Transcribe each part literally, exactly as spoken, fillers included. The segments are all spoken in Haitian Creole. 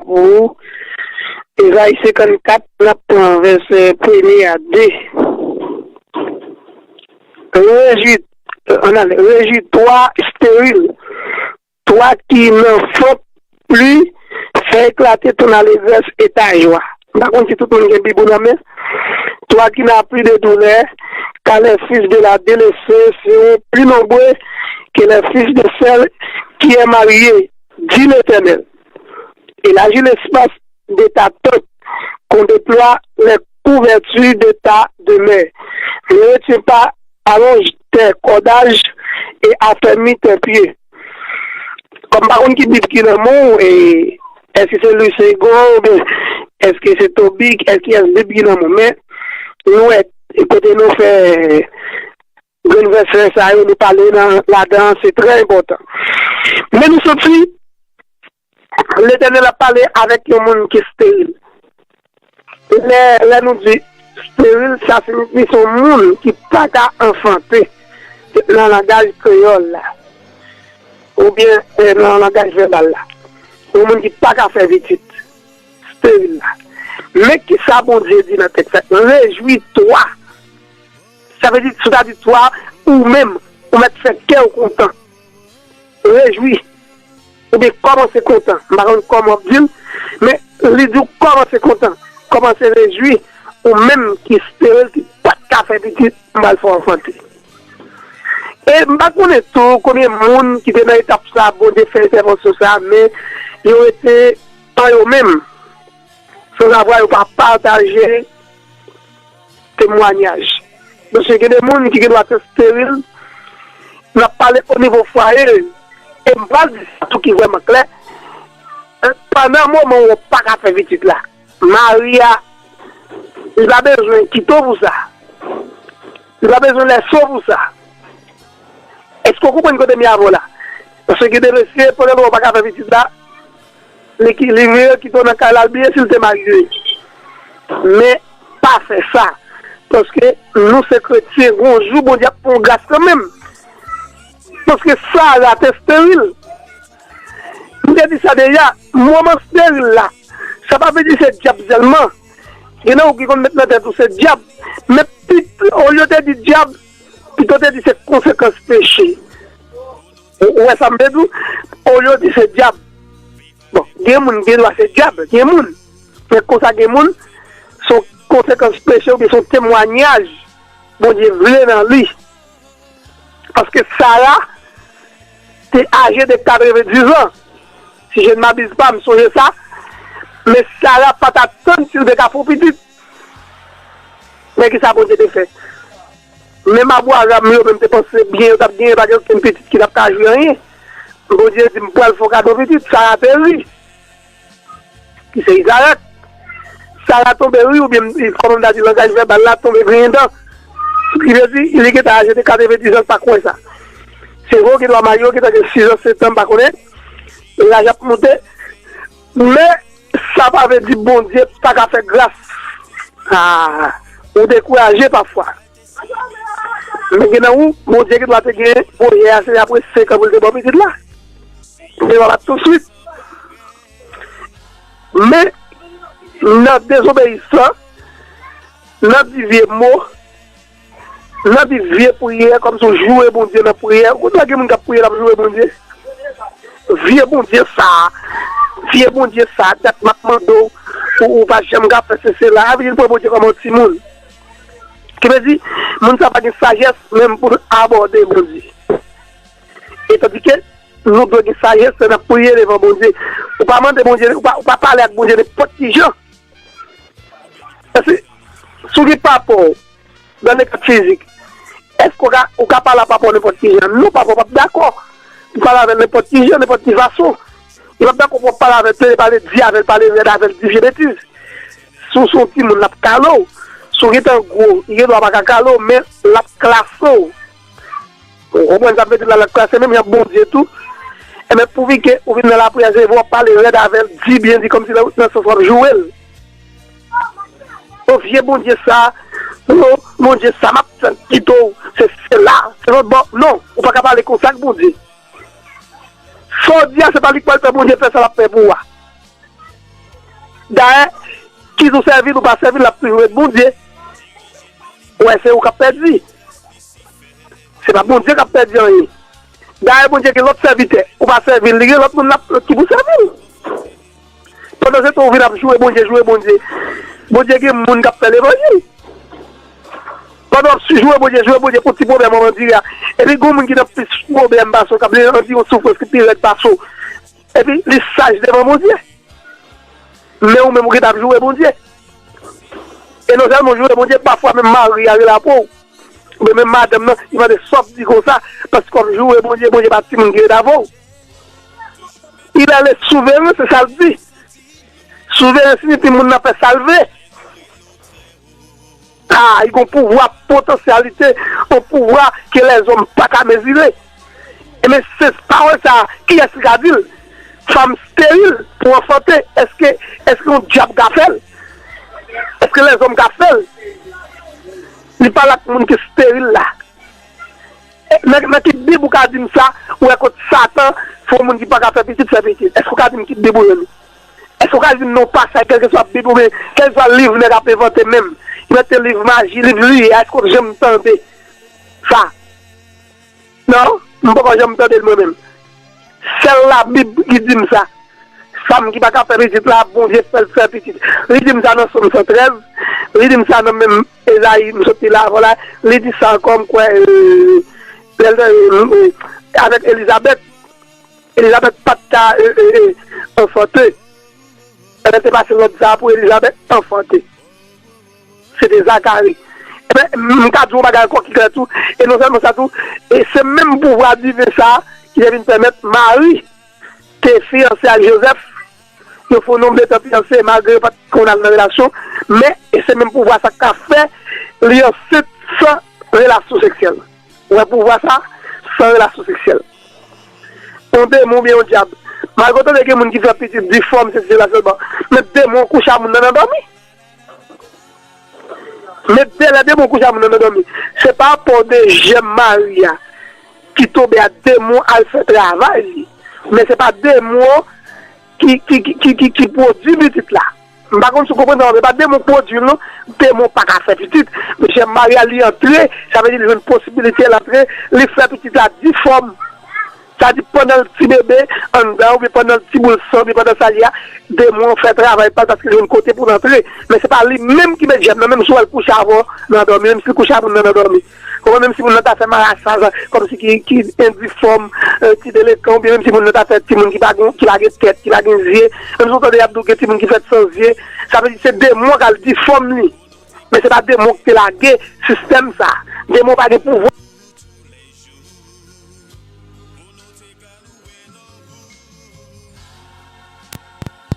pou ou. Ezayi senkannkat, n ap pran vèsè premye a de. Rejwi, ann ale, rejwi twa steril, twa ki nan fant pli, fè eklate ton alegrès e ta jwa. M pa konn si tout moun gen Bib ou nan men. Toi qui n'as plus de douleur, car les fils de la délaissée seront plus nombreux que les fils de celle qui est mariée, dit l'Éternel. Élargis l'espace de ta tente, qu'on déploie les couvertures de ta demeure. Ne retiens pas, allonge tes cordages et affermis tes pieds. Kòm pa konn ki Bib ki nan men w, e, èske se Louis Segond, oubyen èske se Tobit, èske kiyès Bib ki nan men w, men nou wè kote nou fè grenn vèsè sa yo, nou pale nan, ladan, se trè enpòtan. Men nou santi Letènèl ap pale avèk yon moun ki esteril. Lè, lè nou di esteril, sa siyifi se yon moun ki pa ka anfante nan langaj kreyòl la, oubyen, eh, nan langaj vèbal la. Yon moun ki pa ka fè pitit, esteril la. Men kisa Bondye di nan tèks la? Rejwi twa. Sa vle di, sètadi twa, ou menm, ou mèt fè kè w kontan. Rejwi. Oubyen kòmanse kontan. M pa konn kòman w ap di l, men li di w kòmanse kontan. Kòmanse rejwi. Ou menm ki esteril, ki pa t ka fè pitit, m pral fè w anfante. E m pa konnen tou konbyen moun ki te nan etap sa, Bondye fè entèvansyon sa, men yo rete an yo menm, sanzavwa yo pa pataje temwanyaj. Paske gen de moun ki gendwa te esteril, n ap pale o nivo fwaye, e m pral di sa tou ki vrèman klè, pandan moman w pa ka fè pitit la, mari a, li pa bezwen kite w pou sa, li pa bezwen lèse w pou sa. Èske w konprann kote m ye avè w la? Paske gen de mesye, pandan w pa ka fè pitit la, li ki, li vire kite w nan kay la, l bliye si l te marye. Men, pa fè sa. Paske nou se kretyen, gon jou Bondye ap fè yon gras kanmenm. Paske Sara te esteril. M te di sa deja, moman esteril la, sa pa vle di se dyab sèlman. Gen nan ou ki konn met nan tèt ou se dyab. Men pit-, olye w te di dyab, pito w te di se konsekans peche. Ou, ou wè sa m vle di w? Olye w di se dyab. Bon, gen moun, gen dwa se dyab, gen moun. Men konsa gen moun, se yon konsekans peche oubyen se yon temwanyaj Bondye vle nan li. Paske Sara te aje de katrevendiz an. Si je ne m'abuse pas, m sonje sa. Men Sara pa t atann si l te ka fè yon pitit. Men kisa Bondye te fè? Menm Abraram yo menm te panse byen yo t ap genyen, pa gen okenn pitit ki t ap ka jwi anyen. Bondye di, "M pral fè w kado pitit." Sara te ri. Ki se Izarak. Sara tonbe ri, oubyen, kòman m ta di, langaj vèbal la, tonbe griyen dan. Ki vle di, li gentan aje de katrevendiz an, l pa kwè sa. Se vre, ou gendwa marye, ou gentan gen sizan, setan, m pa konnen. Laj ap monte. Men, sa pa vle di Bondye pa ka fè gras. Ah, ou dekouraje pafwa. Men gen nan ou, Bondye gendwa te gen pwojè a, se apre senk an pou l te ba w pitit la. Li te ba w la touswit. Men, nan dezobeyisan, nan di vye mo, nan di vye priyè, kòmsi w joure Bondye nan priyè. Ou konnen gen moun k ap priye, l ap joure Bondye. Vye Bondye sa, vye Bondye sa, dat m ap mande w, ou, ou pa janm ka fè se, se la. Sa vle di l pran Bondye kòm yon timoun. Ki vle di, moun sa pa gen sajès menm pou l abòde Bondye. E tandike, nou dwe gen sajès lè n ap priye devan Bondye. Ou pa mande Bondye, ou pa, ou pa pale ak Bondye nenpòt ki jan. Èske, si w gen papa w, nan le kad fizik, èske w ka, ou ka pale a papa w nenpòt ki jan? Non, papa w p ap dakò pou pale avè l nenpòt ki jan, nenpòt ki fason. Li p ap dakò pou w ap pale avè l, pale, di avè l, pale rèd avè l, di vye betiz. Si w se yon timoun, l ap kale w. Si w gentan gwo, li gendwa pa ka kale w, men l ap klase w. Ou konprann sa m vle di la, l ap klase menm jan ak Bondye tou. Enben, pouvi ke ou vin nan lapriyè, se w ap pale rèd avè l, di byen, di kòmsi nan, nan sans w ap joure l. O vye Bondye sa, o Bondye sa, m ap fè l kite w, se, se la, se lòt bò. Non, ou pa ka pale konsa ak Bondye. Sa w di a, se pa li k pral fè Bondye fè sa l ap fè pou ou a. Dayè, kit ou sèvi l ou pa sèvi l, l ap toujou ret Bondye. Ou wè, se ou k ap pèdi. Se pa Bondye k ap pèdi anyen. Dayè, Bondye gen lòt sèvitè. Ou pa sèvi l, li gen lòt moun l ap, ki pou sèvi l. Pandan se tan, ou vin ap joure Bondye, joure Bondye. Bondye gen moun k ap fè levanjil. Pandan w ap joure Bondye, joure Bondye pou ti pwoblèm w ap andire a. Epi gen moun ki nan plis pwoblèm pase w, k ap andire yon soufrans ki pi rèd pase w. Epi li saj devan Bondye. Men ou menm ou gentan ap joure Bondye. E non sèlman w joure Bondye, pafwa menm mari a rele apre w. Oubyen menm madanm nan, li mande sa w ap di konsa, paske w ap joure Bondye, Bondye pa timoun ki ret avè w. Il est le souverain, se sa l di. Souveren siyifi moun nan fè sa l vle. Ah, li gon pouvwa potansyalite, yon pouvwa ke lèzòm pa ka mezire. Ebyen, se pawòl sa, kiyès ki ka di l? Fanm steril pou anfante, èske, èske yon dyab ka fè l? Èske lèzòm ka fè l? Li pale ak moun ki steril la. E, nan, nan ki Bib ou ka di m sa, ou wè kot Satan fè yon moun ki pa ka fè pitit, fè pitit? Èske ou ka di m ki Bib ou li? Èske ou ka di m non pasaj, kèlkeswa Bib oubyen kèlkeswa liv nèg ap envante menm? Envante liv maji, liv lye a, èske ou janm tande sa? Non, m poko janm tande l mwen menm. Sèl Labib ki di m sa. Fanm ki pa ka fè pitit la, Bondye fè l fè pitit. Li di m sa nan Sòm san trèz, li di m sa nan menm Ezayi, m sot li la avan la, li di sa ankò, m kwè, euh, lè l, euh, euh, avèk Elizabèt. Elizabèt pa t ka, euh, euh, euh, anfante. Ebyen, te pase lòd sa a pou Elizabèt anfante. Se te Zakari. Ebyen, m ka di w yon bagay ankò ki klè tou, e non sèlman sa tou, e se menm pouvwa diven sa a ki te vin pèmèt Mari te fiyanse ak Jozèf. Yo fè yon nonb de tan fiyanse, malgre yo pa t konn al nan relasyon, men e se menm pouvwa sa k ka fè li ansent san relasyon seksyèl. Ou wè pouvwa sa, san relasyon seksyèl. Yon demon oubyen yon dyab. Malgre w tande gen moun ki fè pitit difòm, sesi sela sèlman. Men demon kouche a moun nan nan dòmi. Men de lè demon kouche a moun nan nan dòmi. Se pa rapò de jèm Mari a ki tonbe a demon al fè travay li. Men se pa demon ki, ki, ki, ki, ki, ki pwodui pitit la. M pa konn si w konprann sa, men pa demon k pwodui l non. Demon pa ka fè pitit. Men jèm Mari a li antre, sa vle di li jwenn posibilite l antre, li fè pitit la difòm. Sa di pandan l ti bebe anndan, oubyen pandan l ti boul san, oubyen pandan sa li a, demon an fè travay pa l paske l jwenn kote pou l antre. Men se pa li menm ki met jèm nan, menm si w wè l kouche avè w nan dòmi, menm si l kouche ak moun nan nan dòmi. Konprann, menm si moun nan ta fè marasa, kòmsi ki, ki endifòm, eh, ki delekan, oubyen menm si moun nan ta fè timoun ki pa gen, ki pa gen tèt, ki pa gen zye, menm si w tande y ap di w gen timoun ki fèt san zye, sa vle di se demon k al difòm li. Men se pa demon ki te lage sistèm sa. Demon pa gen pouvwa.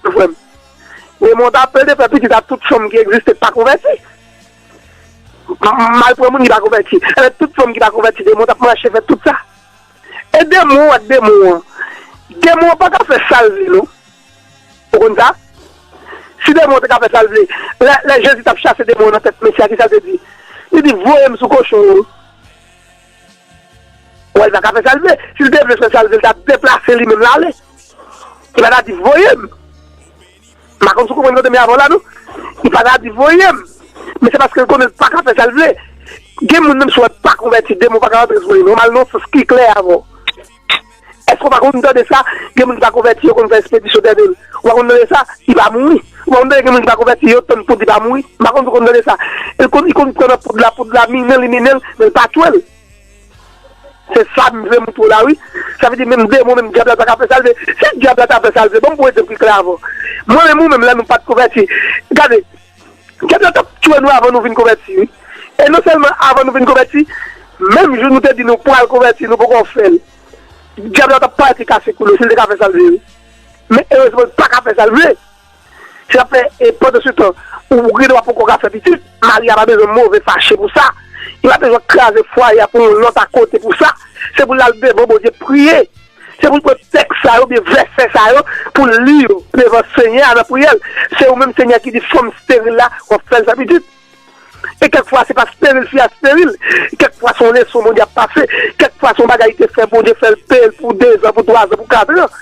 Frè m, demon ta plede fè pitit a tout fanm ki egziste k pa konvèti. M, m al pran moun ki pa konvèti. Ebyen, tout fanm ki pa konvèti, demon t ap mache fè tout sa. E demon ak demon an. Demon an pa ka fè sa l vle, non. Ou konn sa? Si demon an te ka fè sa l vle, lè, lè Jezi t ap chase demon an nan tèt mesye a, ki sa l te di? Li di, "Voye m sou kochon yo." Wè, li pa ka fè sa l vle. Si l te vle fè sa l vle, l t ap deplase li menm l ale. Li pa ta di, "Voye m." M pa konn si w konprann kote m ye avè w la, non. Li pa ta di, "Voye m." Men se paske l konnen l pa ka fè sa l vle. Gen moun menm si w wè pa konvèti, demon pa ka rantre sou li. Nòmal, nan sans ki klè avè w. Èske w pa konn tande sa? Gen moun ki pa konvèti, yo konn fè espedisyon dèyè l. Ou pa konn tande sa? Li pa mouri. Ou pa konn tande gen moun ki pa konvèti, yo tann poud, li pa mouri. M pa konn si w konn tande sa. Li konn, li konn pran nan poud la, poud la minen l, li minen l, men l pa tchwe l. Se sa m vle montre w la, wi. Sa vle di, menm demon, menm dyab la pa ka fè sa l vle. Si dyab la ta fè sa l vle, ban m pran egzanp ki klè avè w. Mwen menm, ou menm, lè nou pa t konvèti, gade, dyab la t ap tchwe nou avan nou vin konvèti, wi. E non sèlman avan nou vin konvèti, menm jou nou te di nou pral konvèti, nou poko fè l. Dyab la t ap pati kase kou nou, si l te ka fè sa l vle, wi. Men erezman, l pa ka fè sa l vle. Se ap fè, e pandan se tan, ou gen dwa poko ka fè pitit. Mari a pa bezwen move fache pou sa. Li pa bezwen kraze fwaye a pou yon lòt akote pou sa. Se pou l al devan Bondye priye. Se pou l pran tèks sa yo, oubyen vèsè sa yo, pou l li yo devan Senyè a nan priyè l. Se ou menm Senyè ki di fanm steril la, w ap fè l fè pitit. E kèk fwa, se pa steril fi a steril. Kèk fwa, se yon leson Bondye ap pase. Kèk fwa, se yon bagay li te fè, Bondye fè l peye l pou dezan, pou twazan, pou katran.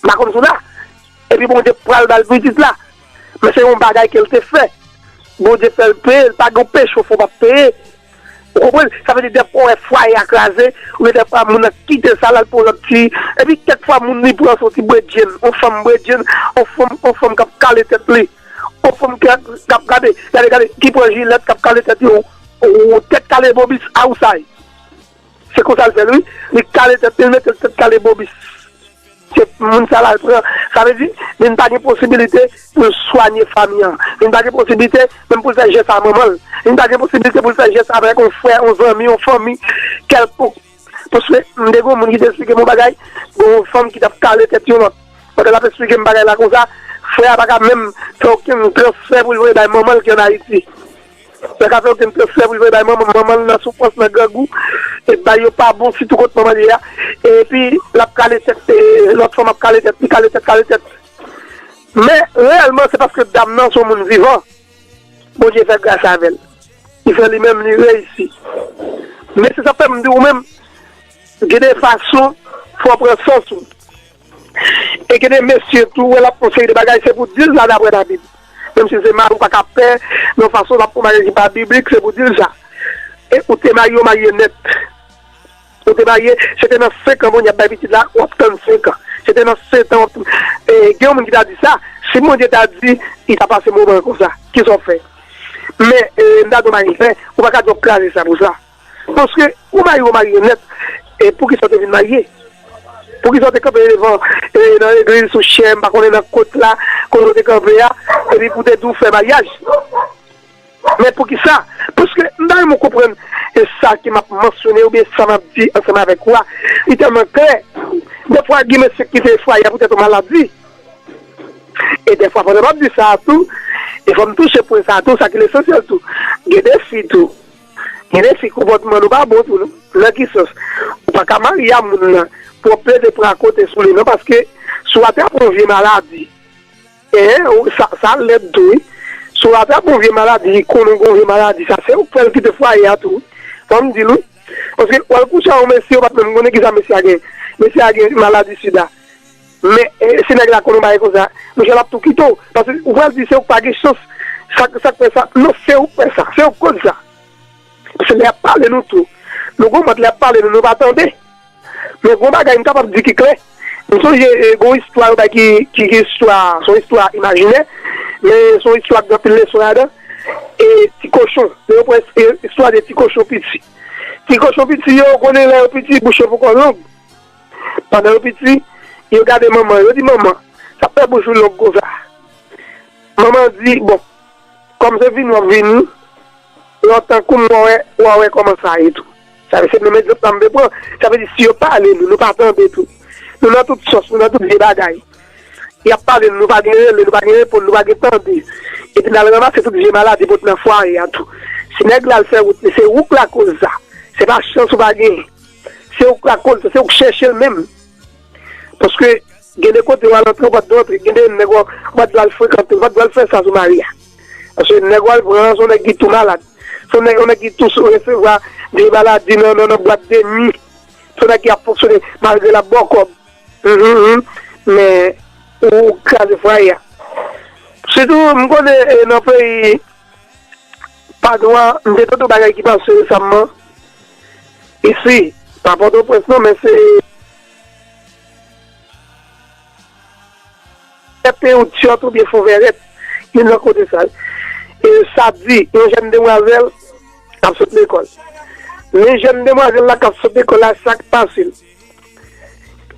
M pa konn si w la. Epi Bondye pral ba l pitit la. Men se yon bagay ke l te fè. Bondye fè l peye, l pa gen yon peche w fè w p ap peye. Ou konprann? Sa vle di, dèfwa w wè fwaye a kraze, oubyen dèfwa moun nan kite sa l al pou yon lòt ti. Epi kèk fwa moun li pran se yon ti bredjenn, yon fanm bredjenn, yon fanm, yon fanm k ap kale tèt li, yon fanm k ap, k ap gade, gade, gade, ki pran jilèt, k ap kale tèt li, yon, yon tèt kale bobis awsay. Se konsa l fè l, wi. Li kale tèt li, li mete l tèt kale bobis. Se moun sa l al pran. Sa vle di, li n pa gen posibilite pou l swanye fanmi an. Li n pa gen posibilite menm pou l fè jès a manman l. Li n pa gen posibilite pou l fè jès avèk yon frè, yon zanmi, yon fanmi kèlkonk. Paske m te gen yon moun ki te esplike m yon bagay, gen yon fanm ki t ap kale tèt yon lòt. Pandan l ap esplike m bagay la konsa, frè a pa ka menm fè okenn transfè pou l voye bay manman l ki ann Ayiti. Sa ka fè okenn transfè pou l voye bay manman, manman l nan soufrans, nan grangou, e bagay yo pa bon, sitou kot manman l ye a. Epi, l ap kale tèt, e, lòt fanm ap kale tèt, li kale tèt, kale tèt. Men, reyèlman, se paske dam nan se yon moun vivan. Bondye fè gras avè l. Li fè li menm, li reyisi. Men se sa k fè m di w menm, gen de fason, fò w pran sans ou. E gen de mesye tou, wè l ap fè yon seri de bagay, se pou di l sa daprè Labib. Menm si se mari w pa ka pè, nan fason l ap fè yon bagay ki pa biblik, se pou di l sa. E ou te marye, w marye nèt. Ou te marye, se te nan senk an Bondye ap bay pitit la, w ap tann senk an. Se te nan sèt an, w ap tann. E, gen yon moun ki ta di sa, si Bondye ta di, li ta pase moman konsa. Kisa w fè? Men, e, m ta di w marye fè, ou pa ka di w ap kraze sa pou sa. Paske ou marye, ou marye nèt. E poukisa w te vin marye? Poukisa w te kanpe devan, e, nan legliz sou chè, m pa konnen nan kot la, kote w te kanpe a, epi pou w te di w fè maryaj? Men poukisa? Paske m ta renmen w konprann, e sa ke m ap mansyone oubyen sa m ap di ansanm avèk ou a, li tèlman klè. Dèfwa, gen mesye ki kite fwaye a poutèt yon maladi. E dèfwa, pandan m ap di sa a tou, e fò m touche pwen sa a tou, sa ki lesansyèl tou. Gen de fi tou. Gen de fi konpòtman nou pa bon tou, non. Nan ki sans? Ou pa ka marye a moun nan pou w plede pran akote sou li, non, paske si w atrape yon vye maladi, e, ou, sa, sa lèd tou, wi. Si w atrape yon vye maladi, li konnen w gen yon vye maladi, sa se ou k fè l kite fwaye a tou, wi. Fò m di l, wi. Paske w al kouche a yon mesye, ou pa t menm konnen kisa mesye a gen. Mesye a gen maladi sida. Men, e, si nèg la konn yon bagay konsa, mesye l ap tou kite w. Paske ou pral di se ou k pa gen chans. Sa, sa k fè sa? Non, se ou k fè sa. Se ou k koz sa. Paske lè y ap pale nou tou, nou gon mòd lè y ap pale nou, nou pa tande. Men gon bagay m kapab di ki klè. M sonje, e, gon istwa yo bay ki, ki, ki istwa, se yon istwa imajinè, men se yon istwa ki gen anpil leson ladan. E ti kochon, lè yo pran, e, istwa de ti kochon piti. Ti kochon piti yo, ou konnen lè yo piti, bouch yo poko long. Pandan yo piti, yo gade manman, yo di, "Manman, sa fè bouch ou long konsa?" Manman di, "Bon, kòm se vini w ap vini, lè w tankou m, w a wè, w a wè kòman sa ye tou." Sa vle se menm egzanp la m vle pran. Sa vle di, si yo pale nou, nou pa tande tou. Nou nan tout sòs, nou nan tout vye bagay. Y ap pale nou, nou pa gen rele, nou pa gen reponn, nou pa gen tande. Epi n al ranmase tout vye maladi pote nan fwaye a tou. Si nèg la al fè wout li, se ou k lakoz sa. Se pa chans ou pa genyen. Se ou k lakoz sa, se ou k chèche l menm. Paske gen de kote w al antre, ou pa t dwe antre. Gen de nèg w pa t dwe al frekante, ou pa t dwe al fè sa sou mari a. Paske nèg w al pran an, se yon nèg ki tou malad. Se yon nèg, yon nèg ki tou resevwa de maladi nan, nan, nan bwat de nwi. Se yon nèg ki ap fonksyone malgre l ap ba w kòb. Mhm, mhm. Men, ou kraze fwaye a. Sitou, m konnen, e, nan peyi Padwa, m te tande yon bagay ki pase resaman. Isi, pa Pòtoprens non, men se Pè Peyoutyòt oubyen Fonvèrèt, youn nan kote sa. E sa di, yon jèn demwazèl k ap sot lekòl. Men jèn demwazèl la k ap sot lekòl la, sa k pase l?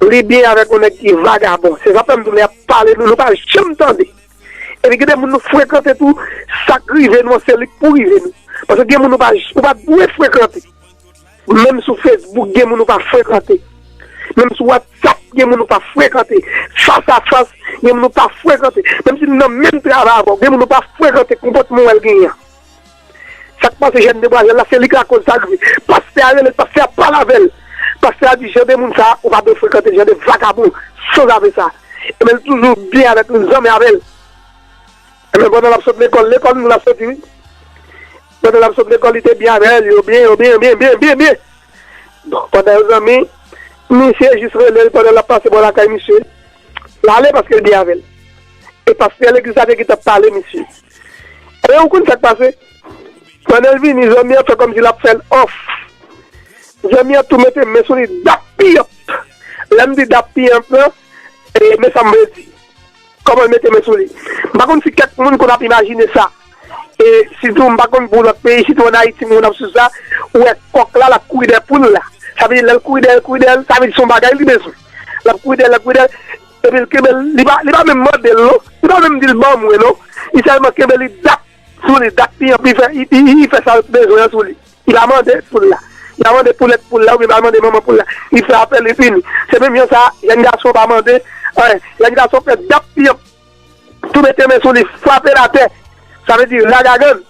Li byen avèk yon nèg ki vagabon. Se sa fè m di w, lè y ap pale nou, nou pa janm tande. Epi gen de moun nou frekante tou, sa k rive nou an, se li k pou rive nou. Paske gen moun ou pa, ou pa dwe frekante. Menm sou Facebook, gen moun ou pa frekante. Menm sou WhatsApp, gen moun ou pa frekante. Fas a fas, gen moun ou pa frekante. Menm si li nan menm travay avè w, gen moun ou pa frekante, konpòtman w wè l genyen an. Sa k pase jèn demwazèl la, se li k lakoz sa k rive. Pastè a rele l, pastè a pale avè l. Pastè a di, "Jan de moun sa a, ou pa dwe frekante, jan de vagabon, sanzave sa a." Ebyen, li toujou byen avèk li, zanmi avè l. Ebyen, pandan l ap sot lekòl, lekòl nou l ap soti, wi. Pandan l ap sot lekòl, li te byen avè l, yo byen, yo byen, byen, byen, byen, byen. Bon, pandan yo zanmi, misye jis rele l pandan l ap pase bò lakay misye. L ale paske l byen avè l. E pastè legliz la te gentan pale misye. E ou konn sa k pase? Pandan l vini, zanmi an fè kòmsi l ap fè l òf. Zanmi an tou mete men sou li, dap piyap. Lè m di dap piyap lan, e, men sa m vle di. Kòman l mete men sou li. M pa konn si kèk moun konn ap imajine sa. E sitou, m pa konn pou lòt peyi, sitou ann Ayiti, moun ap sou sa, ou wè kòk la, l ap kouri dèyè poul la. Sa vle di, lè l kouri dèyè l, kouri dèyè l, sa vle di se yon bagay li bezwen. L ap kouri dèyè l, l ap kouri dèyè l, epi l kenbe l, li pa, li pa menm mande l, non. Li pa menm di l ban mwen, non. Li sèlman kenbe li, dap sou li, dap li, li fè, li, li, li fè sa l bezwen an sou li. Li pa mande poul la. Li pa mande poulèt poul la, oubyen li pa mande manman poul la. Li frape, li fini. Se menm jan sa, jèn gason pa mande anyen. Jèn gason fè dap li, tou mete men sou li, frape l atè. Sa vle di, lagagann.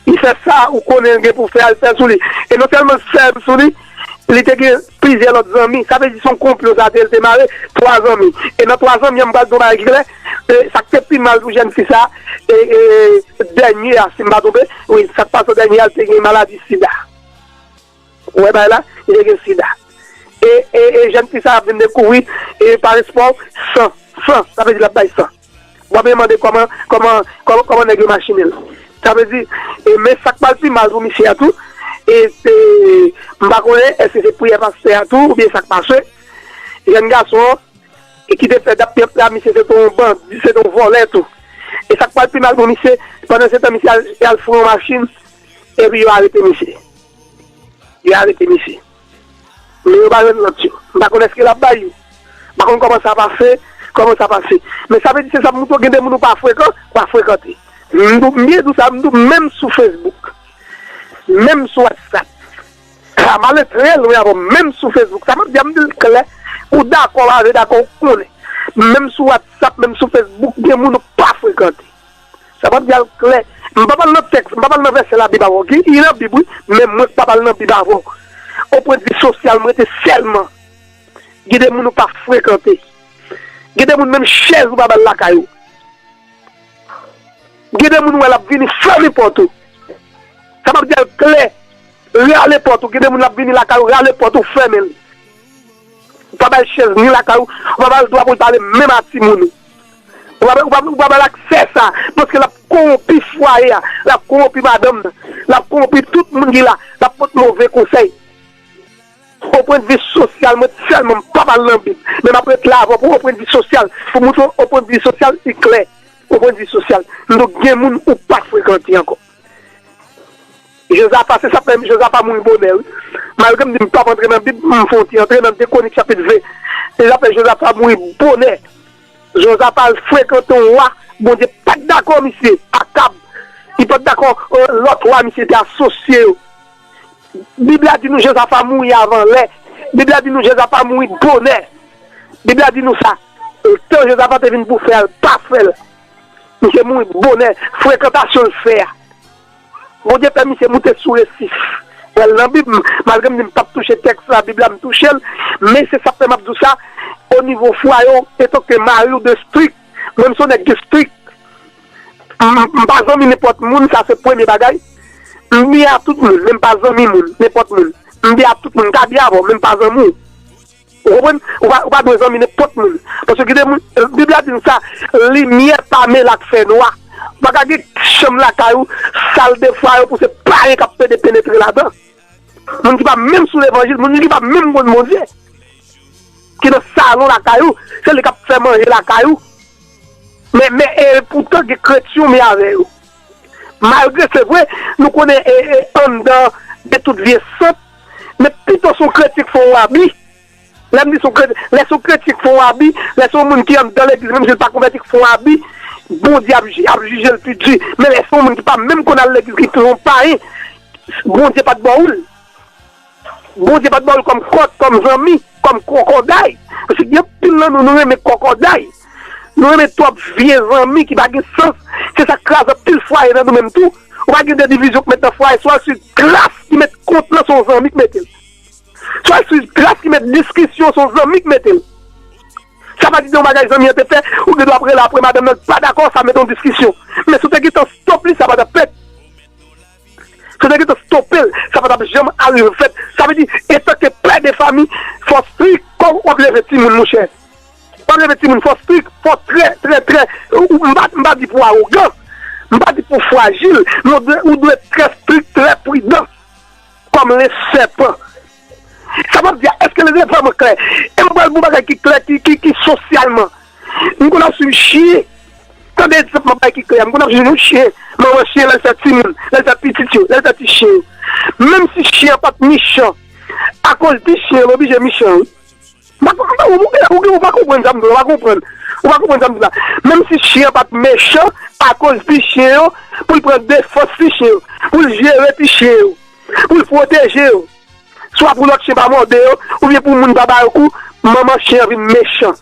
Li fè sa ou konnen l gen pou fè a, l fè sou li. E non sèlman l fè sou li, li te gen plizyè lòt zanmi. Sa vle di, se yon konplo sa te, l te mare twa zanmi. E nan twa zanmi an, m pral di yon bagay ki klè. E sa k te pi mal pou jèn fi sa, e, e, dènye a, si m pa twonpe, wi, sa k pase dènye a, l te gen maladi sida. Ou wè bagay la? Li te gen sida. E, e, e jèn fi sa ap vin dekouvri, e pa respè w, san, san, sa vle di l ap bay san. W ap mande kòman, kòman, kòman, kòman nèg yo machine l. Sa vle di, e, men sa k pral pi mal pou misye a tou, e se, m pa konnen èske se priyè pastè a tou, oubyen sa k pase. Jèn gason an, e ki te fè dap pyap la, misye se te yon bandi, se te yon vòlè tou. E sa k pral pi mal pou misye, pandan se tan misye al, al fouye yon machin, epi yo arete misye. Yo arete misye. Men yo pa jwenn lòt yo. M pa konn èske l ap bay yo. M pa konn kòman sa pase, kòman sa pase. Men sa vle di se sa m montre w, gen de moun ou pa frekan, ou pa frekante. M tou, m byen di w sa, m tou menm sou Facebook. Menm sou WhatsApp. A, m ale trè lwen avè w, menm sou Facebook. Sa m ap di a, m di l klè. Ou dakò, pa vle dakò, ou konnen. Menm sou WhatsApp, menm sou Facebook, gen moun ou pa frekante. Sa m ap di a l klè. M pa pral nan tèks, m pa pral nan vèsè Labib avè w, ok? Li nan Bib, wi, men mwen k pa pral nan Bib avè w. O pwennvi sosyal, m rete sèlman. Gen de moun ou pa frekante. Gen de moun, menm chèz ou pa ba l lakay ou. Gen de moun ou wè l ap vini fèmen pòt ou. Sa m ap di a l klè. Rale pòt ou. Gen de moun l ap vini lakay ou, rale pòt ou, fèmen l. Ou pa ba l chèz ni lakay ou, ou pa ba l dwa pou l pale menm a timoun ou. Ou pa, ou pa, ou pa ba l aksè sa, paske l ap kowonpi fwaye a, l ap kowonpi madanm nan, l ap kowonpi tout moun ki la, l ap pote move konsèy. O pwennvi sosyal, mwen sèlman m pa pral nan Bib. Men m ap ret la avè w pou o pwennvi sosyal, pou montre w o pwennvi sosyal, li klè. O pwennvi sosyal. M di w gen moun ou pa frekante ankò. Jozafa, se sa fè Jozafa mouri bonè, wi. Malgre m di m p ap antre nan Bib, m fè yon ti antre nan de Kwonik chapit ven. Se sa fè Jozafa mouri bonè. Jozafa al frekante yon wa, Bondye pa t dakò misye, Akab. Li pa t dakò, euh, lòt wa misye te asosye yo. Bib la di nou Jozafa mouri avan lè. Bib la di nou Jozafa mouri bonè. Bib la di nou sa. Tan Jozafa te vin pou fè a, l pa fè l. Misye mouri bonè. Frekantasyon l fè a. Bondye fè misye moute sou resif. Wè l nan Bib, malgre m di m p ap touche tèks Labib la, m touche l, men se sa k fè m ap di w sa, o nivo fwaye w, etanke mari w de strik, menm si w nèg de strik, m, m pa zanmi nenpòt moun, sa se premye bagay. M byen a tout moun, men m pa zanmi moun, nenpòt moun. M byen a tout moun, m ka byen avè w, men m pa zanmi w. Ou konprann? Ou pa, ou pa dwe zanmi nenpòt moun. Paske gen de moun, Bib la di nou sa, limyè pa mele ak fènwa. Ou pa ka gen chanm lakay ou, sal de fwaye pou se payen k ap pede penetre ladan. Moun ki pa menm sou levanjil, moun ki pa menm konn Bondye. Ki nan salon lakay ou, se li k ap fè manje lakay ou. Men, men, e poutan gen kretyen ou men avè yo. Malgre se vre, nou konnen, e, e, anndan gen tout vye sant, men pito se yon kretyen k fè w abi. Lè m di se yon kretyen, lè se yon kretyen k fè w abi, lè se yon moun ki anndan legliz, menm si l pa konvèti, k fè w abi, Bondye ap, ap jije l pi di. Men lè se yon moun ki pa menm konn al legliz, ki se yon payen, Bondye pa t ba w l. Bondye pa t ba w l kòm kòt, kòm zanmi, kòm kòkòday. Paske gen anpil nan nou, nou renmen kòkòday. Nou renmen twòp vye zanmi ki pa gen sans. Se sa k kraze anpil fwaye nan nou menm tou. Ou pa gen de divizyon k met nan fwaye, swa se gras ki met kont lan, se yon zanmi k mete l. Swa se gras ki met diskisyon, se yon zanmi k mete l. Sa pa di se yon bagay zanmi an te fè, ou gen dwa ap rele apre madanm nan, l pa dakò, sa met yon diskisyon. Men si w te gentan stòp li, sa pa t ap fèt. Si w te gentan stope l, sa pa t ap janm arive fèt. Sa vle di, etanke pè de fanmi, fò w strik, kòm w ap leve timoun, monchè. W ap leve timoun, fò w strik. fò trè, trè, trè, ou, m pa, m pa di pou awogan, m pa di pou frajil, men ou dwe, ou dwe trè strik, trè pridan, kòm le sèpan. Sa m ap di a, èske l vrèman klè? E m pral bon bagay ki klè, ki, ki, ki sosyalman. M konn ap swiv chyen. Tande egzanp, m ap bay ki klè. M konn ap swiv yon chyen. Manman chyen, lè l fè timoun, lè l fè pitit yo, lè l fè ti chyen yo. Menm si chyen an pa t mechan, akoz ti chyen yo, l oblije mechan, wi. M pa konn, ou, ou, ou, ou pa konprann sa m di w, ou pa konprann. Ou pa konprann sa m di w la. Menm si chyen an pa t mechan, akoz ti chyen yo, pou l pran defans ti chyen yo, pou l jere ti chyen yo, pou l pwoteje yo. Swa pou lòt chen pa mòde yo, oubyen pou moun pa ba yo kou, manman chen an vin mechan.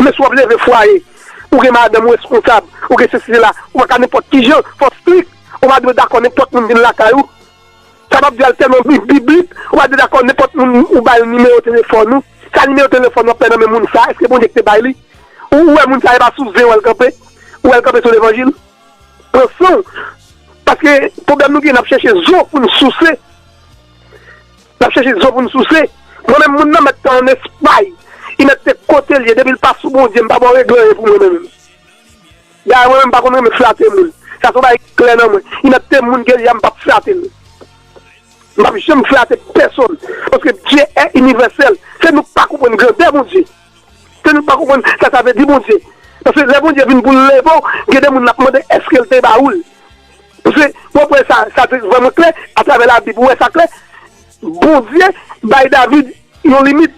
Men si w ap leve fwaye, ou gen madanm ou responsab, ou gen sesi sela, ou pa ka nenpòt ki jan, fò w strik, ou pa dwe dakò nenpòt moun vin lakay ou. Sa m ap di a l tèlman bi-, biblik, ou pa dwe dakò nenpòt moun ou ba l nimewo telefòn ou. Sa nimewo telefòn ou ap fè nan men moun sa, èske Bondye ki te bay li? Ou, ou wè moun sa e pa sou zen w wè l kanpe? Ou wè l kanpe sou levanjil? Pran san w. Paske pwoblèm nou gen, n ap chèche zo pou n souse. N ap chèche zo pou n souse. Mwen menm, moun nan mèt te ann Espay. Li mèt te kote l ye. Depi l pa sou Bondye, m pa ba w regle anyen pou mwen menm. Dayè, mwen menm, m pa konn renmen flate moun. Sa se yon bagay ki klè nan mwen. Li mèt te moun ke l ye a, m p ap flate l. M p ap janm flate pèsonn. Paske Dye è inivèsèl. Se nou k pa konprann grandè Bondye. Se nou pa konprann sa sa vle di Bondye. Paske lè Bondye vin pou l leve w, gen de moun l ap mande èske l te ba ou l. Paske, w wè sa, sa te vrèman klè atravè Labib, ou wè sa klè. Bondye bay David yon limit.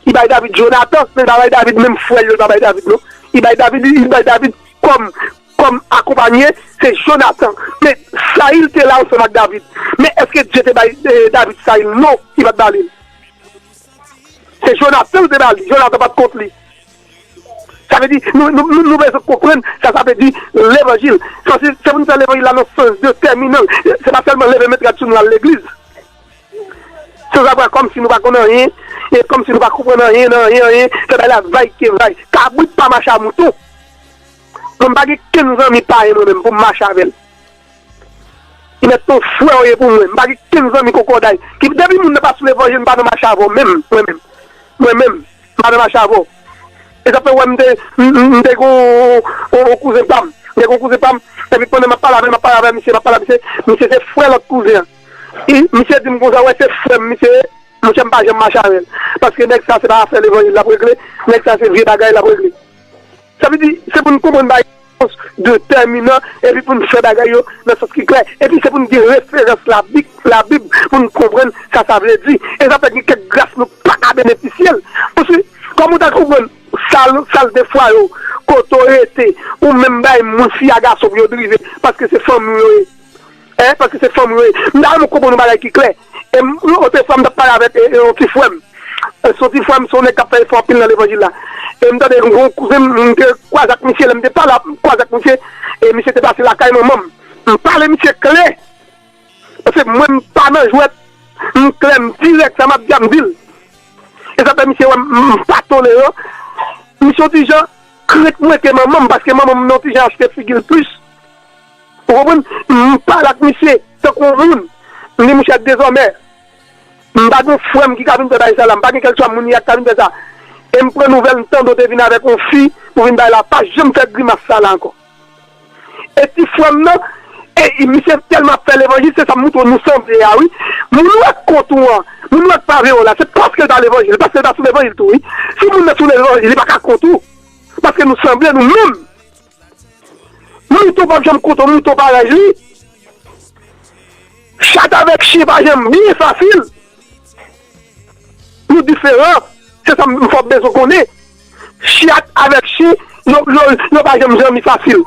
Li bay David Jonatan, men li pa bay David menm frè l yo, li pa bay David non. Li bay David, li bay David kòm, kòm akonpanye, se Jonatan. Men Sayil te la ansanm ak David. Men èske Dye te bay, eh, David Sayil? Non, li pa t ba li l. Se Jonatan l te ba li. Jonatan pa t kont li. Sa vle di, nou, nou, nou, nou bezwen konprann sa sa vle di levanjil. Sa se, se pou nou fè levanjil la nan sans detèminan l. Se pa sèlman leve men rad sou nou al legliz. Se yon bagay kòmsi nou pa konn anyen, e kòmsi nou pa konprann anyen nan anyen, anyen. Se bagay la vay ke vay. Kabrit pa mache a mouton. Mwen m pa gen kenn zanmi payen mwen menm pou m mache avè l. Li mèt se yon frè w ye pou mwen. M pa gen kenn zanmi kokoday. Ki, depi moun nan pa sou levanjil, m pa nan mache avè w menm, mwen menm. Mwen menm, m pa nan mache avè w. E sa fè w wè m te, m, m, m te gen yon, yon, yon kouzen pa m. M te gen yon kouzen pa m. Epi pandan m ap pale avè l, m ap pale avè misye, m ap pale avè misye. Misye se frè lòt kouzen an. E misye di m konsa, wè se frè m misye ye. Monchè, m pa janm mache avè l. Paske nèg sa se pa afè levanjil l ap regle. Nèg sa se vye bagay l ap regle. Sa vle di, se pou n konprann bagay yo nan sans detèminan, epi pou n fè bagay yo nan sans ki klè. Epi se pou n gen referans Labib, Labib, pou n konprann sa sa vle di. E sa fè gen kèk gras nou pa ka benefisye l. Paske, kòm ou ta konprann, sa l, sa l defwaye w, kote w rete, ou menm bay moun fi a gason pou yo drive, paske se fanmi w yo ye. Hein, paske se fanmi yo ye. M ta renmen konprann yon bagay ki klè. E m, otrefwa, m t ap pale avèk, e, e, yon ti frè m. E, se yon ti frè m, se yon nèg k ap fè efò anpil nan levanjil la. E m tande yon kouzen m, m te kwaze ak misye, lè m te pale, m kwaze ak misye, e misye te pase lakay manman m. M pale misye klè. Paske mwen, m pa nan jwèt, m klè, m dirèk, sa m ap di a, m di l. E sa fè misye wè m, m pa toleran. Misye yon ti jan krent mwen ke manman m, paske manman m nan yon ti jan achte figi l plis. Ou konprann? M pale ak misye tankou yon moun. M di, monchè, dezòmè, m pa gen yon frè m ki ka vin fè bagay sa la. M pa gen kèlkeswa moun y a k ka vin fè sa. E m pran nouvèl, m tande w te vin avèk yon fi pou vin bay la. Pa janm fè grimas sa la ankò. E ti frè m nan, e, e misye tèlman ap fè levanjil, se sa m montre w nou sanble a, wi. Moun ou wè k kont ou an, moun ou wè k pa vle w la, se paske l pa levanjil, paske l pa sou levanjil tou, wi. Si moun nan sou levanjil, li pa ka kont ou, paske nou sanble nou menm. Mouton p ap janm kont yon mouton parèy li. Chat avèk chen pa janm byen fasil. Nou diferan. Se sa m fò bezwen konnen. Chat avèk chen, yo, yo, yo pa janm zanmi fasil.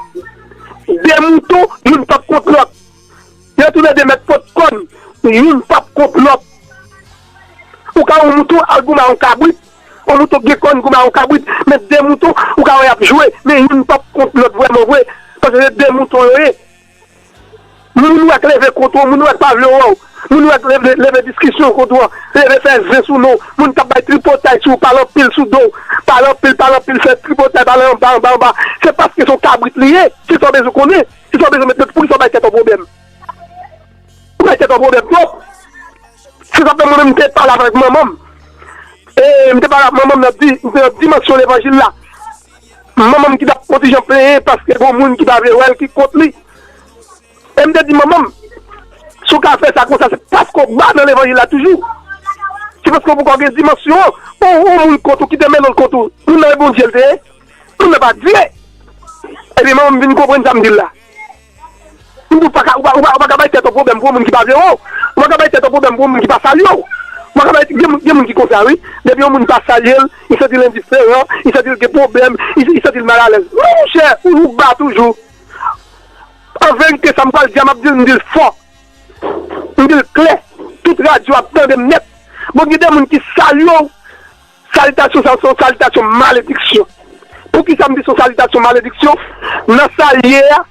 De mouton, youn p ap kont lòt. Yo toulède mèt pot kòn, youn p ap kont lòt. Ou ka wè yon mouton al goumen a yon kabrit, yon mouton gen kòn goumen a yon kabrit, men de mouton, ou ka wè y ap jwe, men youn p ap kont lòt vrèman vre, paske se de mouton yo ye. Moun ou wè k leve kont ou, moun ou wè k pa vle wè w, moun ou wè k leve, leve diskisyon kont ou, leve fè zen sou non w, moun k ap bay tripotay sou ou, pale anpil sou do w, pale anpil, pale anpil, fè tripotay, pale anba, anba, anba, se paske se yon kabrit li ye, se sa w bezwen konnen, se sa w bezwen met nan, poukisa w bay tèt ou pwoblèm? Ou bay tèt ou pwoblèm twòp. Se sa fè mwen menm m te pale avèk manman m. E m te pale ak manman m nan di-, nan dimansyon levanjil la. manman m ki t ap kontijan plenyen paske gon moun ki pa vle wè l ki kont li. E m te di manman m, si w ka fè sa konsa, se paske w ba nan levanjil la toujou. Se paske w poko gen dimansyon an. Ou, ou moun kont ou ki te mele l kont ou. Moun nan e Bondye l te ye. Moun nan pa Dye. Epi manman m vin konprann sa m di l la. M di w pa ka, ou pa, ou pa, ou pa ka bay tèt ou pwoblèm pou yon moun ki pa vle wè w. Ou pa ka bay tèt ou pwoblèm pou yon moun ki pa salye w. Ou pa ka bay, gen, moun- gen moun ki konsa, wi. Depi yon moun pa salye l, li santi l endiferan, li santi l gen pwoblèm, li, li santi l malalèz. Non, monchè, ou, ou ba toujou. An verite, sa m pral di a, m ap di l, m di l fò. M di l klè. Tout radyo ap tande m nèt. Bon, gen de moun ki salye w. Salitasyon sa a se yon salitasyon malediksyon. Poukisa m di se yon salitasyon malediksyon? Nan salye a,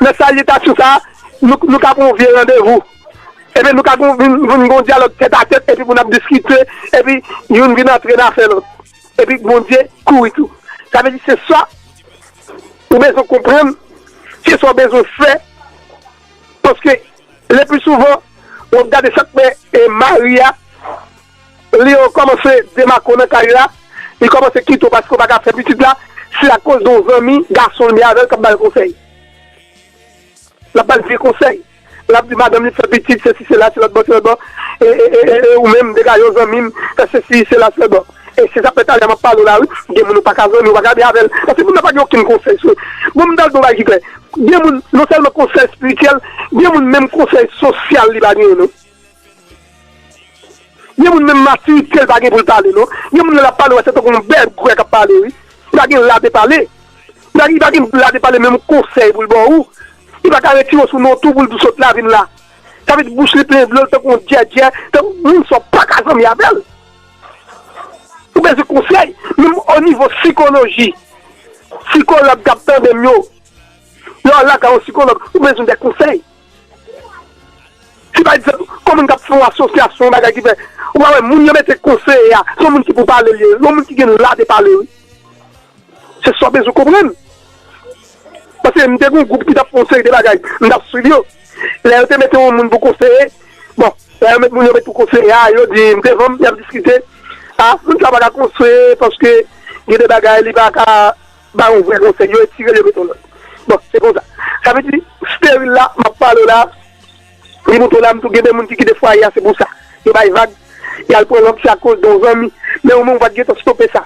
nan salitasyon sa a, nou, nou ka pran yon vye randevou. Epi nou ka gon- vin, vin gon dyalòg tèt a tèt, epi pou n ap diskite, epi youn vin antre nan afè lòt. Epi Bondye kouri tou. Sa vle di se sa ou bezwen konprann, se sa w bezwen fè, paske le pli souvan, w ap gade sa k fè e mari a, li kòmanse demake w nan kay la, li kòmanse kite w paske w pa ka fè pitit la, se akoz de yon zanmi gason l gen avè l k ap ba l konsèy. L ap ba l vye konsèy. L ap di madanm li fè pitit, sesi, sela, se lòt bò, se lòt bò. E, e, e, e, e ou menm, degaje w zanmi m, fè sesi, sela, se lòt bò. E se sa k fè talè m ap pale w la, wi. Gen moun ou pa ka zanmi, ou pa ka byen avè l. Paske moun nan pa gen okenn konsèy sou. Bon, m ta l di w bagay ki klè. Gen moun, non sèlman konsèy espirityèl, gen moun menm konsèy sosyal li pa genyen, non. Gen moun menm matirite l pa gen pou l pale, non. Gen moun lè l ap pale, w wè se tankou yon bèl gwè k ap pale, wi. Li pa gen la de pale. Li pa, li pa gen la de pale menm konsèy pou l ba w. Li pa ka retire w sou non tou pou l di w sot la vin la. Sa vle di bouch li plen dlo, l tankou yon djèdjè, tankou moun sa w pa ka zanmi avè l. Ou bezwen konsèy, menm o nivo sikoloji. Sikològ k ap tande m yo, lè w al lakay yon sikològ, ou bezwen de konsèy. Si pa egzanp, kòman n k ap fè yon asosyasyon, yon bagay ki fè, ou pa wè, moun yo mete konseye a, se yon moun ki pou pale l ye, yon moun ki gen la de pale, wi. Se sa w bezwen konprann. Paske m te gen yon gwoup ki t ap fè yon seri de bagay, m t ap swiv yo. Lè yo te mete yon moun pou konseye, bon, lè yo met moun yo met pou konseye a, yo di, m devan m, y ap diskite, a, moun sa pa ka konseye, paske gen de bagay, li pa ka ba yon vrè konsèy, yo retire l, yo mete yon lòt. Bon, se konsa. Sa vle di, steril la, m ap pale w la, li montre w la, m tou gen de moun ki kite fwaye a, se pou sa. Yo bay vag, y al pran lòt, se akoz de yon zanmi. Men ou menm, ou pa t gentan stope sa.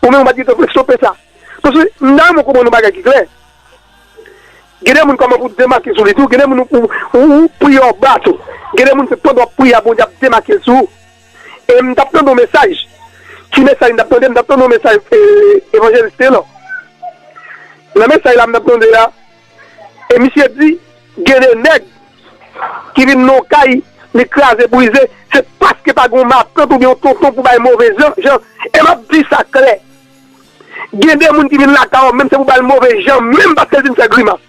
Ou menm, ou pa t gentan stope sa. Paske, m ta renmen w konprann yon bagay ki klè. Gen de moun kòman pou demake sou li tou, gen de moun ou, ou, ou, ou priye w ba tou. Gen de moun se pandan w ap priye a Bondye ap demake l sou ou. E m t ap tande yon mesaj. Ki mesaj m t ap tande? M t ap tande yon mesaj e, evanjelis Telò. Nan mesaj la m t ap tande a, e misye di, gen de nèg ki vin nan yon kay, li kraze, brize, se paske pa gen yon matant oubyen yon tonton pou bay move jan, jan. E m ap di sa klè. Gen de moun ki vin lakay ou, menm se pou ba l move jan, menm paske l vin fè grimas.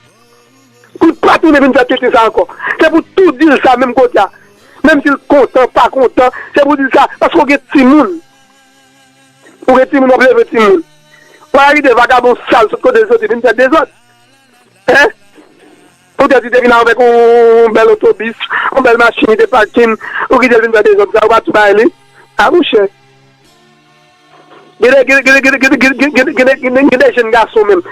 Pou l pa tounen vin fè tenten sa ankò. Se pou tou di l sa menm kote a. Menm si l kontan, pa kontan, se pou di l sa. Paske w gen timoun. Ou gen timoun, w ap leve timoun. Ou pa kite vagabon sal sot kote l soti vin fè dezòd. Hein? Poutèt li te vin avèk yon bèl otobis, yon bèl machin, li te pakin, ou kite l vin fè dezòd sa, ou pa tou bay li. A monchè. Gen de, gen de, gen de, gen de, gen de, gen de, gen de, gen de, gen de, gen de, gen de jèn gason menm.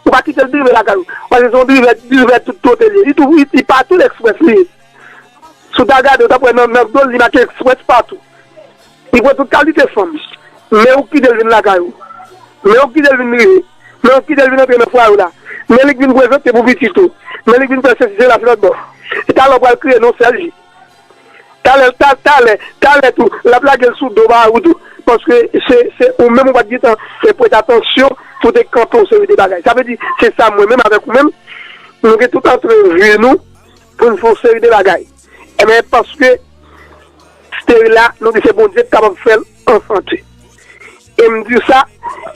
Ou pa kite l drive lakay ou. Paske se yon drivè, drivè tout kote l ye. Li tou, li, li pa tou Express li ye. Si w ta gade, w t ap wè nan, nan do l, li make Express patou. Li pran tout kalite fanm. Men ou kite l vin lakay ou. Men ou kite l vin rive. Men ou kite l vin antre nan fwaye w la. Men li k vin prezante pou pitit ou. Men li k vin fè sesi, sela, se lòt bò. E talè w pral kriye non sèl jou. Talè, ta- talè, talè tou, l ap lage l sou do pa ou tou. Paske se, se ou menm ou pa t gentan, e, prete atansyon pou te kanpe yon seri de bagay. Sa vle di, se sa mwen menm avèk ou menm, nou gen tout antrevi nou pou n fè yon seri de bagay. Ebyen, paske steril la, nou di se Bondye k kapab fè l an sante. E m di sa,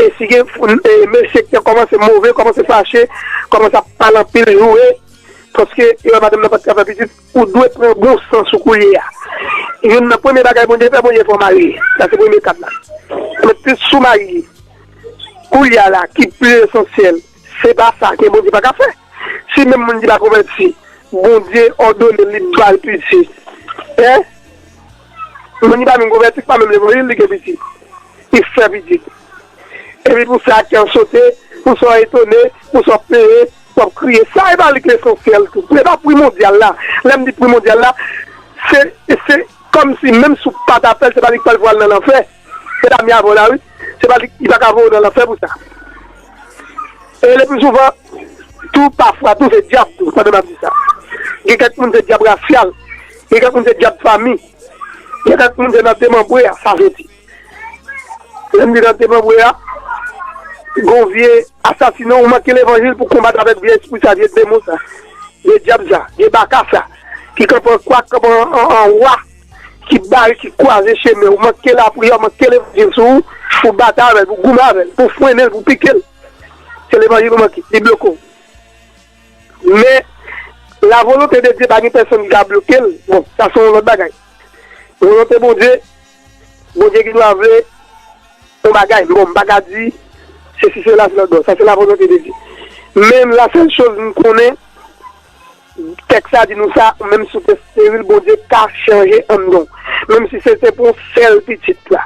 e si gen, e mesye ki kòmanse move, kòmanse fache, kòmanse ap pale anpil, joure, paske yo wè madanm nan pa t ka fè pitit, ou dwe pran bon sans ou kounye a. Youn nan premye bagay Bondye fè, Bondye fè w marye. Sa se premye kad la. Men piske w marye, kounye a la, ki pli esansyèl, se pa sa ke Bondye pa ka fè. Si menm moun ki pa konvèti, Bondye òdone l, li ba l pitit. Hein? Moun ki pa menm konvèti, ki pa menm levanjil, li gen pitit. Li fè pitit. Epi pou sa, kè w sote, pou sa w etone, pou sa w plere, pou w ap kriye. Sa, e pa li k lesansyèl tou. E pa pri mondyal la. Lè m di pri mondyal la, se, se kòmsi menm si w pa t ap fè l, se pa li k pral voye w al nan lanfè. Se dam avè w la, wi. Se pa li, li pa ka voye w nan lanfè pou sa. E le pli souvan, tou pafwa, tou se dyab tou, pandan m ap di sa. Gen kèk moun se dyab rasyal, gen kèk moun se dyab fanmi, gen kèk moun se nan demanbre a, sa soti. Lè m di nan demanbre a, gon vye asasinen, ou manke levanjil pou konbat avèk vye espri sa, vye demon sa, vye dyab sa, vye baka sa, ki kanpe an kwa, kanpe an, an, an wa, ki bare, ki kwaze chemen, ou manke lapriyè, ou manke levanjil sou ou, pou batay avè l, pou goumen avè l, pou frennen l, pou pike l. Se levanjil ou manke, li bloke w. Men, la volonte de Dye, pa gen pèsonn ki ka bloke l. Bon, sa se yon lòt bagay. Volonte Bondye, Bondye gen dwa vle yon bagay. Bon, m pa ka di sesi, sela, se lòt bò. Sa se la volonte de Dye. Men la sèl choz m konnen, tèks la di nou sa, menm si w te esteril, Bondye ka chanje anndan w. Menm si se te pou yon sèl pitit la,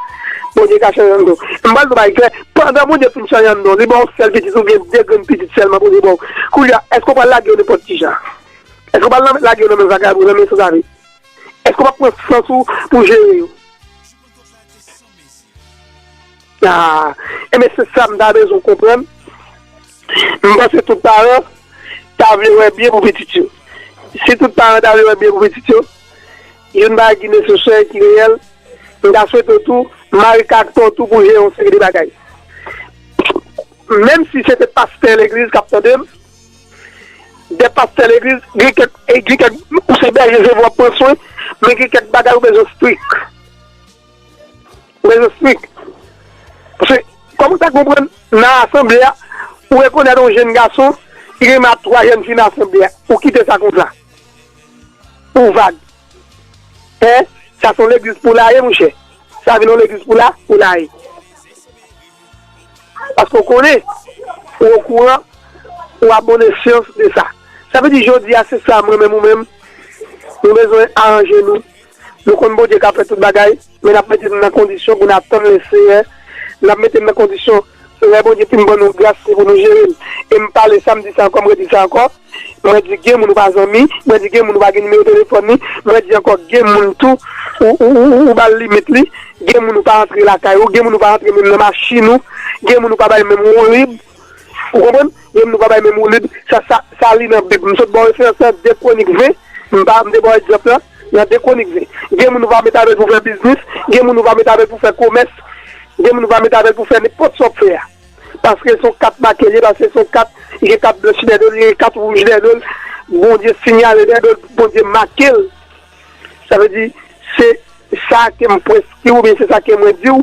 Bondye ka chanje anndan w. M pral di w bagay klè, pandan Bondye fin chanje anndan w, li ba w yon sèl pitit oubyen de grenn pitit sèlman Bondye ba w. Kounye a, èske w pral lage yo nenpòt ki jan? Èske w pral lage yo nan men vagabon, nan men sanzave? Èske w p ap pran sans ou pou jere yo? Ah, enben, se sa m ta bezwen w konprann. M panse tout paran ta vle wè byen pou pitit yo. Si tout paran ta vle wè byen pou pitit yo, youn bagay ki nesesè, ki reyèl, m ta swete w tou mare karaktè w tou pou jere yon seri de bagay. Menm si se te pastè legliz k ap tande m, de pastè legliz, gen kèk, gen kèk, ou se bèje, se vre w ap pran swen, men gen kèk bagay ou bezwen strik. Bezwen strik. Paske, kòman w ta konprann nan asanble a, ou rekonèt yon jenn gason ki renmen ak twa jèn fi nan asanble a, ou kite sa konsa. Ou vag. Hein? Sa se yon legliz pou laye, monchè. Sa vin yon legliz pou la, pou laye. Paske w konnen, ou okouran, ou a bonne science de sa. Sa vle di, jodi a, se sa, mwen menm ou menm, nou bezwen aranje nou. Nou konn Bondye ka fè tout bagay, men n ap mete nou nan kondisyon pou n atann Leseyè. N ap mete nou nan kondisyon, lè Bondye fin ban nou gras, se pou nou jere l. E m pale sa, m di sa ankò, m redi sa ankò. Mwen di gen moun ou pa zanmi, mwen di gen moun ou pa gen nimewo telefòn li, mwen di ankò gen moun tou ou, ou, ou, ou, ou ba l limit li, gen moun ou pa antre lakay ou, gen moun ou pa antre menm nan machin ou, gen moun ou pa bay menm woulib, ou konprann? Gen moun ou pa bay menm woulib, sa, sa, sa li nan Bib. M sot ba w referans lan, de Kwonik ven, m pa, m te ba w egzanp lan, nan de Kwonik ven. Gen moun ou pa met avè l pou fè biznis, gen moun ou pa met avè l pou fè komès, gen moun ou pa met avè l pou fè nenpòt sa w ap fè a. Paske se yon kat make l ye, paske se yon kat, li gen kat blanch dèyè do l, li gen kat wouj dèyè do l. Bondye siyale dèyè do l, Bondye make l. Sa vle di, se sa ke m prèske, oubyen se sa ke mwen di w.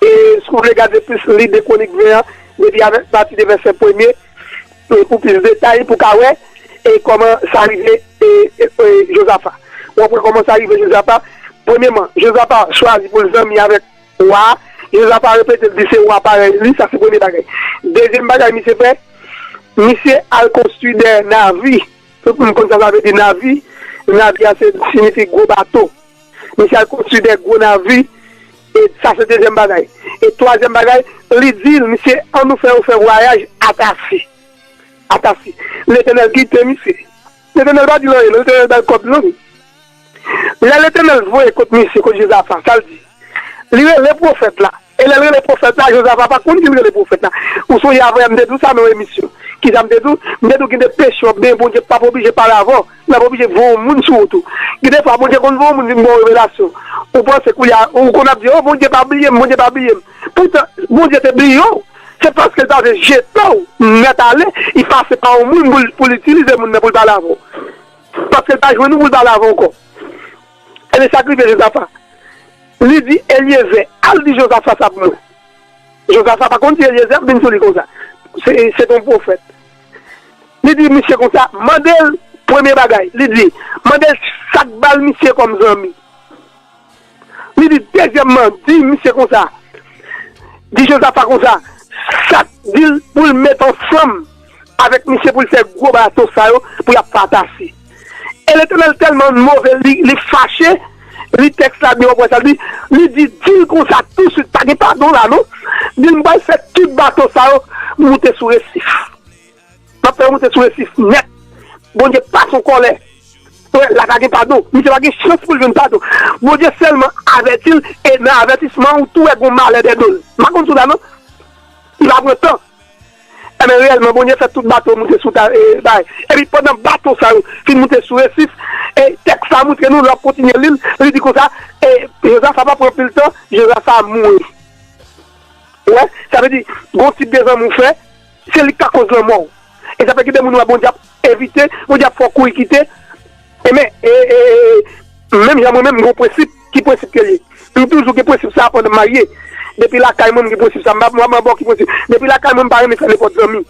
E si w vle gade plis, li de Kwonik ven an, depi avèk pati de vèsè premye, e pou plis detay, pou ka wè, e kòman sa rive, e, e, e Jozafa. W ap wè kòman sa rive Jozafa. Premyeman, Jozafa chwazi pou l zanmi avèk wa a, Jozafa repete l di se wa parèy li, sa se premye bagay. Dezyèm bagay misye fè, misye al konstwi de navi. Tout moun konn sa sa vle di navi. Navi a se siyifi gwo bato. Misye al konstwi de gwo navi. E sa se dezyèm bagay. E twazyèm bagay, li di l, misye, ann nou fè, ou fè vwayaj atasi. Atasi. Letènèl kite misye. Letènèl pa di l anyen, non, Letènèl ba l kòb li, non. Lè Letènèl voye kot misye, kot Jozafa, sa l di? Li rele pwofèt la. E lè l rele pwofèt la, Jozafa pa konn ki l rele pwofèt la. Ou sonje avanyè m te di w sa nan yon emisyon. Kisa m te di w? M te di w gen de peche w ap benyen, Bondye p ap oblije pale avè w. L ap oblije voye yon moun sou wout ou. Gen de fwa, Bondye konn voye yon moun vin ba w revelasyon. Ou panse kounye a, ou konn ap di, "O, Bondye pa bliye m, Bondye pa bliye m." Poutan, Bondye te bliye w. Se paske l ta vle jete w nèt ale, li pase pa yon moun pou l, pou l itilize moun nan pou l pale avè w. Paske l pa jwenn ou pou l pale avè w ankò. Ebyen, sa k rive Jozafa? Li di Elyezè, "Al di Jozafa sa pou mwen." Jozafa pa konn si Elyezè ap vin sou li konsa. Se, se te yon pwofèt. Li di misye konsa, mande l, premye bagay, li di, mande l sa k ba l misye kòm zanmi. Li di, dezyèmman, di misye konsa, di Jozafa konsa, sa k di l pou l met ansanm avèk misye pou l fè gwo bato sa yo pou y ap fè atasi. E Letènèl tèlman move, li, li fache, li tèks la byen, w ap wè sa, li, li di, di l konsa touswit, pa gen padon la non. Di l, "M pral fè tout bato sa yo moute sou resif. M ap fè yo moute sou resif nèt." Bondye pa son kòlè. Wè, la ka gen padon. Misye pa gen chans pou l jwenn padon. Bondye sèlman avèti l, e nan avètisman an, ou tou wè gon malè dèyè do l. M pa konn sou la, non. Li pa pran tan. Ebyen, reyèlman, Bondye fè tout bato moute sou ta-, e, bay. Epi pandan bato sa yo fin moute sou resif, e, tèks sa montre nou, lè w ap kontinye li l, li di konsa, e, Jozafa pa pran anpil tan, Jozafa mouri. Ou wè, sa vle di, gon tip de zanmi w fè, se li k ka koz lanmò w. E sa fè gen de moun wè Bondye ap evite, Bondye ap fè w kouri kite. Ebyen, e, e, e, menm jan mwen menm, m gon prensip, ki prensip ke l ye? M toujou gen prensip sa a pandan m marye. Depi lakay mwen, m gen prensip sa a. M pa, m pa, m pa bò ki prensip. Depi lakay mwen, m pa renmen fè nenpòt zanmi.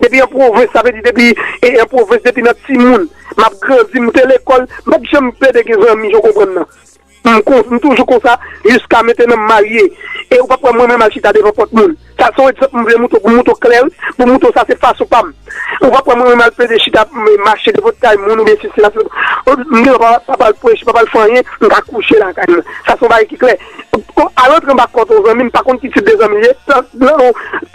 Depi an pwovens, sa vle di depi, e, an pwovens, depi nan timoun, m ap grandi, m te lekòl, m pa t janm plede gen zanmi, jan w konprann nan. M kon-, m toujou konsa, jiska mentnan m marye. E ou p ap wè mwen menm al chita devan pòt moun. Sa se yon egzanp m vle montre w, pou m montre w klè, wi, pou m montre w sa se fason pa m. Ou p ap wè mwen menm al plede chita, m, mache devan kay moun oubyen sesi la, sesi la. M gen pa, pa, pa al preche, pa, pa al fè anyen, m ka kouche lakay mwen. Sa se yon bagay ki klè. Al antre anba kòt yon zanmi, m pa konn ki tip de zanmi l ye. Tan-, nan,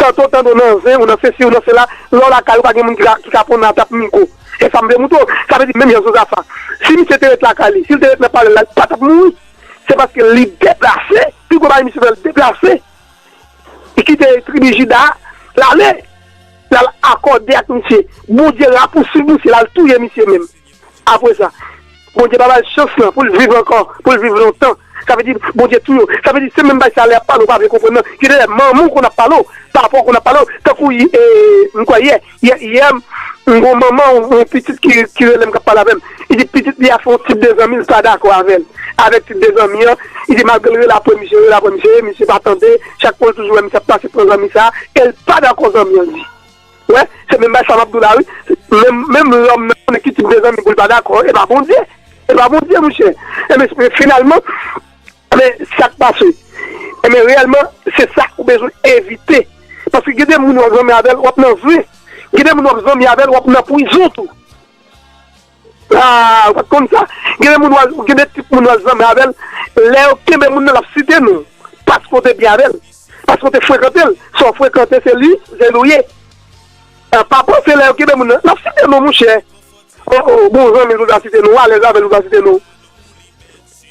tanto, tanto nan zen, ou nan sesi, ou nan sela, lè w lakay ou pa gen moun ki ka, ki ka pran nan atap mikwo. E sa m vle montre w, sa vle di menm jan Jozafa. Si misye te ret lakay li, si l te ret nan palè l la, li pa t ap mouri. Se paske li deplase, pi gwo bagay misye fè, l deplase. Li kite tribi Jida a, l ale. L al akòde ak misye. Bondye rapousuiv misye, l al touye misye menm. Apre sa, Bondye pa ba l chans lan pou l viv ankò, pou l viv lontan. Sa vle di, Bondye touye w. Sa vle di, se menm bagay sa lè y ap pale, w pa vle konprann nan. Ki lè manman w konn ap pale w, papa w konn ap pale w, tankou, e, m kwè yè, yè, yè, m gon manman, yon pitit ki, ki rele m, k ap pale avè m. Li di pitit li a fè yon tip de zanmi, l pa dakò avè l. Avèk tip de zanmi an, li di malgre l rele apre misye, rele apre misye, misye pa tande, chak fwa l toujou wè misye ap pase pran zanmi sa a, e l pa dakò zanmi an di. Wè, se menm bagay sa m ap di w la, wi. Menm, menm lòm nan konnen ki tip de zanmi pou l pa dakò, e pa Bondye. E pa Bondye, monchè. Ebyen, finalman, men sa k pase. Ebyen, reyèlman, se sa ou bezwen evite. Paske gen de moun w ap zanmi avè l, w ap nan zen. Gen de moun w ap zanmi avè l, w ap nan prizon tou. Ah, ou pa t konn sa? Gen de moun w ap, gen de tip moun w ap zanmi avè l, lè yo kenbe moun nan, l ap site non w. Paske w te byen avè l. Paske w te frekante l. Sa w frekante, se li, se li w ye. Ah, pa panse lè yo kenbe moun nan, l ap site non w, monchè. Oh, oh, bon zanmi l, ou ta site non w, alèz avè l, ou ta site non w.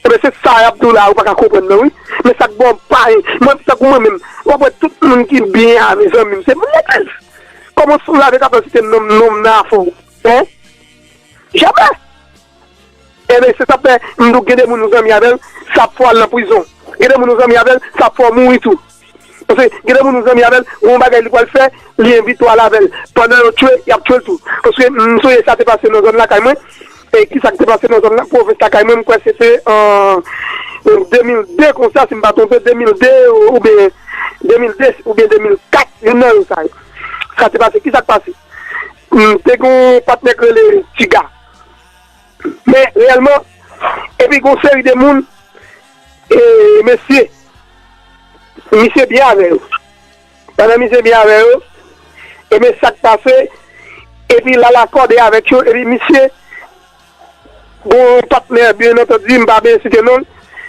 Ebyen, se sa y ap di w la, ou pa ka konprann nan, wi. Men sa k bon, pa, mwen, tankou mwen menm, w ap wè tout moun ki byen a, mezanmi, se moun legliz. Kòman w lave kapab site non m, non m nan afè w? Hein? Jamè! Ebyen, se sa k fè, m di w, gen de moun ou zanmi avè l, sa ap fè w al nan prizon. Gen de moun ou zanmi avè l, sa ap fè w mouri tou. Paske gen de moun ou zanmi avè l, gon bagay li pral fè, li envite w al avè l. Pandan yo tchwe, y ap tchwe l tou. Paske m sonje sa te pase nan zòn lakay mwen. E kisa ki te pase nan zòn la, pwovens lakay mwen, m kwè se te an de mil de konsa, si m pa twonpe, de mil de oubyen de mil de oubyen de mil kat, youn nan yo sa yo. Sa te pase, kisa k pase? M te gen yon patnè k rele Tiga. Men reyèlman, epi gon seri de moun, e, mesye, misye byen avè yo. Pandan misye byen avè yo, ebyen sa k pase, epi l al akòde avèk yo, epi misye, gon patnè, byen antandi, m pa byen site non l,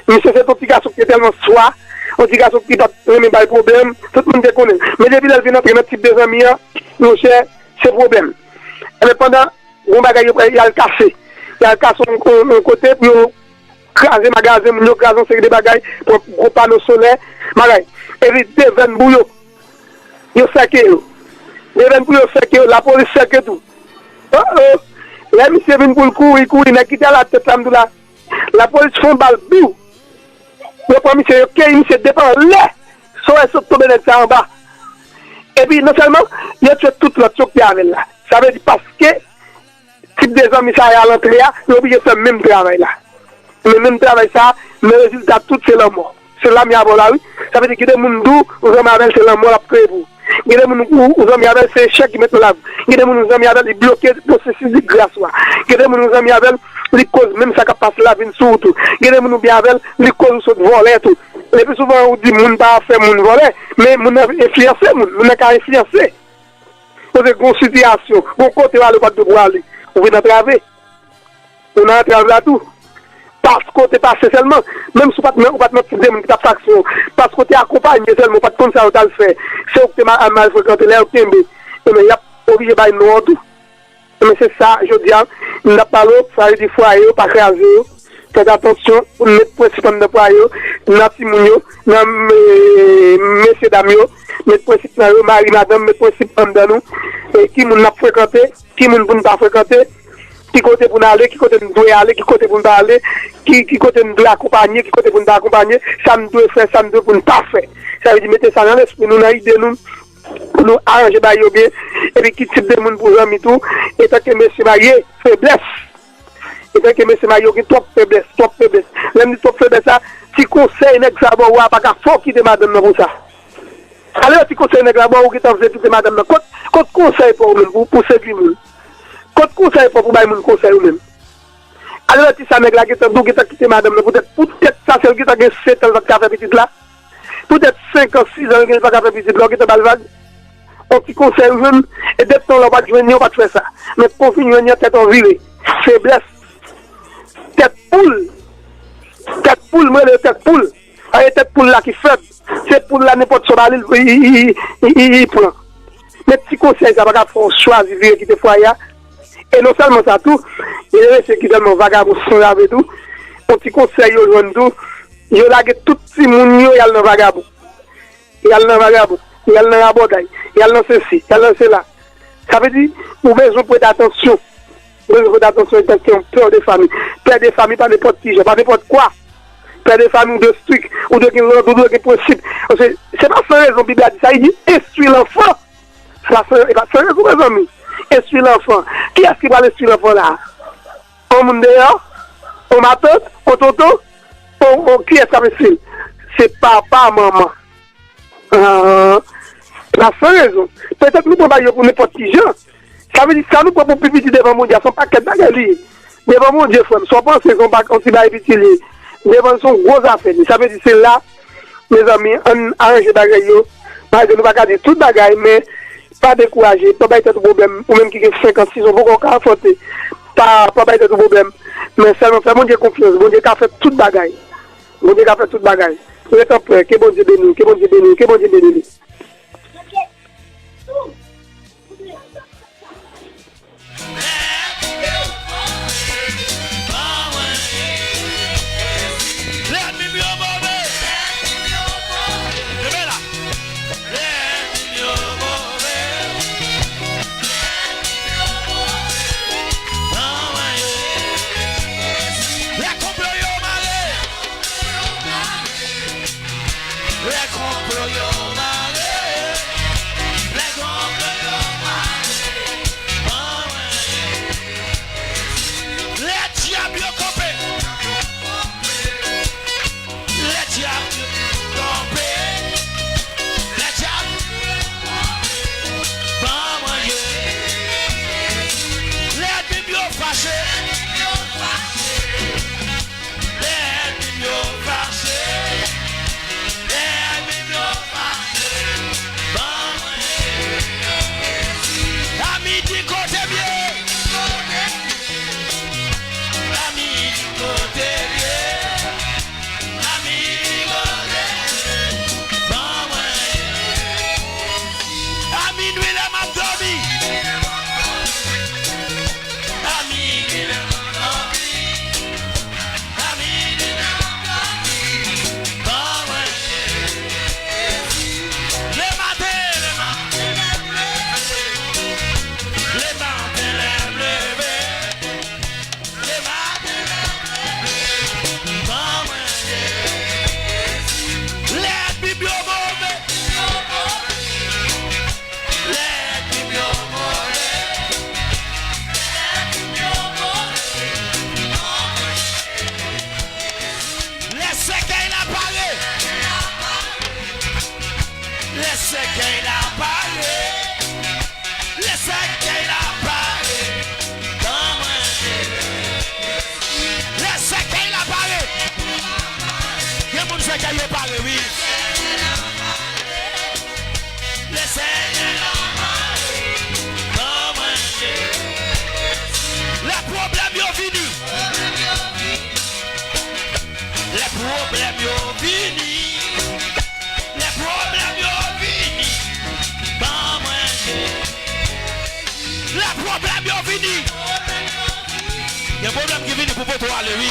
misye se t on ti gason ki te tèlman swa, on ti gason ki pa t renmen bay pwoblèm, tout moun te konnen l. Men depi lè l vin antre nan tip de zanmi an, monchè, se pwoblèm. Ebyen, pandan gon bagay yo, y al kase. Y al kase yon, yon, yon kote pou yo kraze magazen moun yo, kraze yon seri de bagay, pran gwo pano solè, bagay. Epi devèn pou yo, yo sèke yo. Devèn pou yo sèke yo, lapolis sèke tou. Oh, oh. Lè misye vin pou l kouri, kouri, nèg ki te alatèt la, m di w la, lapolis fè yon bal, biw. Yo pran misye, yo keyi misye depi anlè. Sa w wè sot tonbe nèg sa anba. Epi, non sèlman, yo tchwe tout lòt yo ki te avè l la. Sa vle di paske tip de zanmi sa y al antre a, yo oblije fè menm travay la. Men menm travay sa, men rezilta tout se lanmò. Se lamyabò la, wi. Sa vle di gen de moun di w, ou zanmi avè l, se lanmò l ap kreye pou ou. Gen de moun ou, ou zanmi avè l, se echèk li met nan lavi w. Gen de moun ou zanmi avè l, li bloke pwosesis de gras ou a. Gen de moun ou zanmi avè l, li koz menm sa k ap pase la vin sou ou tou. Gen de moun ou byen avè l, li koz ou sot vòlè tou. Lepi souvan ou di moun pa fè moun vòlè, men moun nan enfliyanse moun, moun nan ka enfliyanse. Kote gon sitiyasyon, gon kote w ale ou pa t dwe pou ale, ou vin antrave. Ou nan antrav la tou. Paske w te pase sèlman, menm si w pa t nan, ou pa t nan tip de moun ki t ap faksyon, paske w te akonpanye sèlman, ou pa t konn sa yo t al fè, se ou ki te mal, al mal frekante, lè yo kenbe, ebyen, y ap oblije bay non an tou. Ebyen, se sa, jodi a, m t ap pale w, sa vle di fwaye yo, pa kraze yo, fè atansyon pou n met prensip anndan fwaye yo, nan timoun yo, nan, eh, mesye dam yo, met prensip nan yo, mari, madanm, met prensip anndan nou, e ki moun n ap frekante, ki moun pou n pa frekante, ki kote pou n ale, ki kote n dwe ale, ki kote pou n pa ale, ki, ki kote n dwe akonpanye, ki kote pou n pa akonpanye, sa n dwe fè, sa n dwe pou n pa fè. Sa vle di mete sa nan lespri nou, nan ide nou, pou nou aranje bagay yo byen, epi ki tip de moun pou zanmi tou, etanke mesye marye, feblès. Etanke mesye marye, yo gen twòp feblès, twòp feblès. Lè m di twòp feblès la, ti konsèy nèg sa ba w a pa ka fè w kite madanm nan pou sa. Alò ti konsèy nèg la ba w, ou gentan vle kite madanm nan. Kot, kot konsèy pa w menm pou, pou sedui moun? Kot konsèy pa w pou bay moun konsèy ou menm? Alò ti sa nèg la gentan di w gentan kite madanm nan poutèt, poutèt sa sèl gentan gen sèt an l pa t ka fè pitit la. Poutèt senk an, sis an l gen l pa ka fè pitit la, w gentan ba l vag. On ti konsèy ou jwenn, e depi tan la w pa t jwenn li, w pa t fè sa. Men kou w fin jwenn li an tèt an vire. Feblès. Tèt poul. Tèt poul, mwen rele yo tèt poul. A e tèt poul la ki fèb. Se poul la nenpòt sa w ba li, li, li, li, li, li pran. Men ti konsèy sa pa ka fè w chwazi vire kite fwaye a. E non sèlman sa tou, gen de mesye ki tèlman vagabon san lave tou, yon ti konsèy yo jwenn tou, yo lage tout timoun yo y al nan vagabon. Y al nan vagabon, y al nan rabòday, y al nan sesi, y al nan sela. Sa vle di, ou bezwen prete atansyon. Ou bezwen prete atansyon etanke yon pè de fanmi. Pè de fanmi pa nenpòt ki jan, pa nenpòt kwa. Pè de fanmi ou dwe strik, ou dwe gen lòd, ou dwe gen prensip. Paske se pa san rezon Bib la di sa, li di, enstwi lanfan. Se pa san, se pa san rezon, mezanmi. Enstwi lanfan. Kiyès ki pral enstwi lanfan la? On moun deyò? On matant? On tonton? On, on, kiyès k ap enstwi l? Se papa, manman. Ah, se pa san rezon. Petèt nou pran bagay yo pou nenpòt ki jan. Sa vle di, sa nou pran pou pi piti devan Bondye a, se yon pakèt bagay li ye. Devan Bondye, frè m, sa w panse se yon pa-, yon ti bagay piti li ye. Devan l, se yon gwo zafè li. Sa vle di, se la, mezanmi, ann aranje bagay yo. Malgre nou pa ka di tout bagay, men pa dekouraje, pa bay tèt ou pwoblèm. Ou menm ki gen senk an, sis an, poko ka afwonte. Pa, pa bay tèt ou pwoblèm. Men sèlman fè Bondye konfyans. Bondye ka fè tout bagay. Bondye ka fè tout bagay. Ret an pè. Ke Bondye beni w, ke Bondye beni w, ke Bondye beni w. Lè konplo yo mare, lè konplo yo mare, ban mwen Jezi. Lè dyab yo kanpe, lè dyab yo kanpe, lè dyab yo kanpe, ban mwen Jezi. Lè ènmi m yo fache, lè ènmi m yo fache, lè ènmi m yo fache, ban mwen Jezi. A midi kote m ye, a midi kote m ye, a midi kote m ye, ban mwen Jezi. A minwi lè m ap dòmi, a midi lè m ap dòmi, a midi lè m ap dòmi, ban mwen Jezi. Lematen, lematen lè m leve, lematen lè m leve, lematen lè m leve, ban mwen Jezi. Lè ènmi m yo move, lè ènmi m yo move, lè ènmi m yo move, lè sèkèy la pare, lè sèkèy la pare, lè sèkèy la pare, ban mwen Jezi. Lè sèkèy la pare. Gen moun sèkèy yo pare, wi. Lè Senyè la pale, ban mwen Jezi. Lè pwoblèm yo vini, Gen pwoblèm ki vini pou pote w ale, wi.